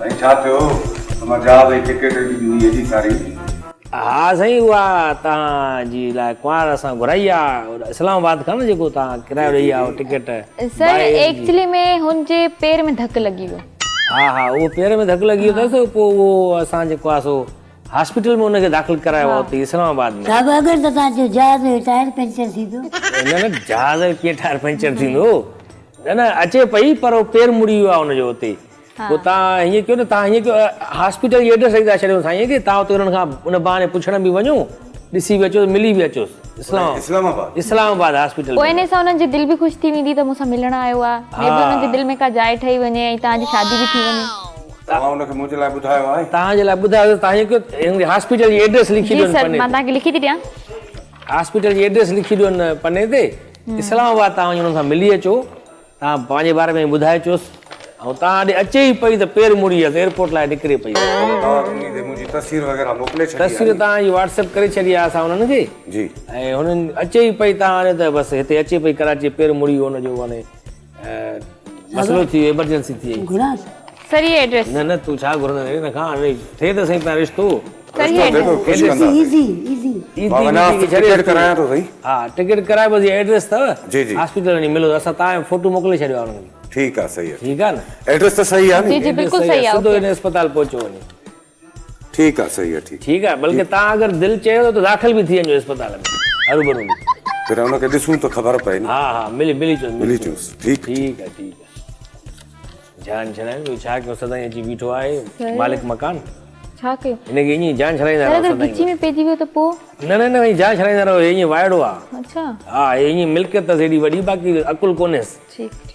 سائين ڇا ٿيو ته مان جهاز جي ٽڪيٽ ڏني هئي ايڏي ساري. ها سائين اها توهان جي لاء ڪنوار اسان گهرائي آ اسلام آباد کان نه جيڪو توهان ڪرايو ڏئي آ ٽڪيٽ سر ايڪچلي ۾ هن جي پير ۾ ڌڪ لڳي ويو. ها ها اهو پير ۾ ڌڪ لڳي ويو اٿس پوء اهو اسان جيڪو آ سو هاسپيٽل ۾ ان کي داخل ڪرايو آ اتي اسلام آباد ۾. صاحب اگر ته توهان چيو جهاز جو ٽائر پنچر ٿي پيو. نه نه جهاز جو ڪيئن ٽائر پنچر ٿيندو نه نه اچي پئي پر اهو پير مڙي ويو آ ان جو اتي پوء توهان هيئن ڪيو نه توهان هيئن ڪيو هاسپيٽل جي ايڊريس ڏئي ٿا ڇڏيون سائين کي توهان اتي انهن کان ان بهاني پڇڻ به وڃو ڏسي به اچوس ملي به اچوس اسلام آباد اسلام آباد هاسپيٽل پوء انهي سان انهن جي دل به خوش ٿي ويندي ته مون سان ملڻ آيو آ مي بي انهن جي دل ۾ ڪا جاء ٺهي وڃي ۽ توهان جي شادي به ٿي وڃي. توهان ان کي منهنجي لاء ٻڌايو آهي؟ توهان جي لاء ٻڌايو توهان هيئن ڪيو هن کي هاسپيٽل جي ايڊريس لکي جي ڏيو سر پني مان تي توهان کي لکي ٿي ڏيان. هاسپيٽل جي ايڊريس لکي ڏيو پني تي اسلام آباد توهان وڃي انهن سان ملي اچو. توهان پنهنجي باري ۾ ٻڌائي اچوس ۽ توهان ڏي اچي ئي پئي ته پير مڙي ويس ايئرپورٽ لاء نڪري پئي. توهان انهي تي منهنجي تصوير وغيره موڪلي ڇڏي آهي. تصوير توهان جي واٽس ايپ ڪري ڇڏي آهي اسان انهن کي. جي. ۽ هنن اچي ئي پئي توهان ڏي ته بس هتي اچي پئي ڪراچي پير مڙي ويو ان جو يعني مسئلو ٿي ويو ايمرجنسي ٿي وئي. سر هي ايڊريس. نه نه تون ڇا گهرندين هن کان هاڻي ٿئي ته سهي پيا رشتو. سر هي ايڊريس. Easy easy. مان وڃان ٿو ٽڪيٽ ڪرايان ٿو سائين. ها ٽڪيٽ ڪرائي بس هي ايڊريس اٿو. جي جي. هاسپيٽل وڃي ملو اسان توهان جو فوٽو موڪلي ڇڏيو آهي انهن کي. ٺيڪ آهي صحيح آهي. ٺيڪ آهي نه. ايڊريس ته صحيح آهي نه. جي جي بلڪل صحيح آهي. سڌو هن اسپتال پهچو وڃي. ٺيڪ آهي صحيح آهي ٺيڪ. ٺيڪ آهي بلڪه توهان اگر دل چيو ته داخل به ٿي وڃو اسپتال ۾ هروڀرو به. پھريان ان کي ڏسون ته خبر پئي نه. ها ها ملي ملي اچوس ملي اچوس ٺيڪ ٺيڪ آهي ٺيڪ آهي. جان ڇڏائين ٻيو ڇا ڪيون سدائين اچي بيٺو آهي مالڪ مڪان. ڇا ڪيون. هن کي ائين جان ڇڏائيندا رهو سدائين. اگر ڳچي ۾ پئجي ويو ته پوء. نه نه نه جان ڇڏائيندا رهو هي ائين وائڙو آ. اڇا. ها هي ائين ملڪيت اٿس ايڏي وڏي باقي عقل ڪونهيس. ٺيڪ ٺيڪ.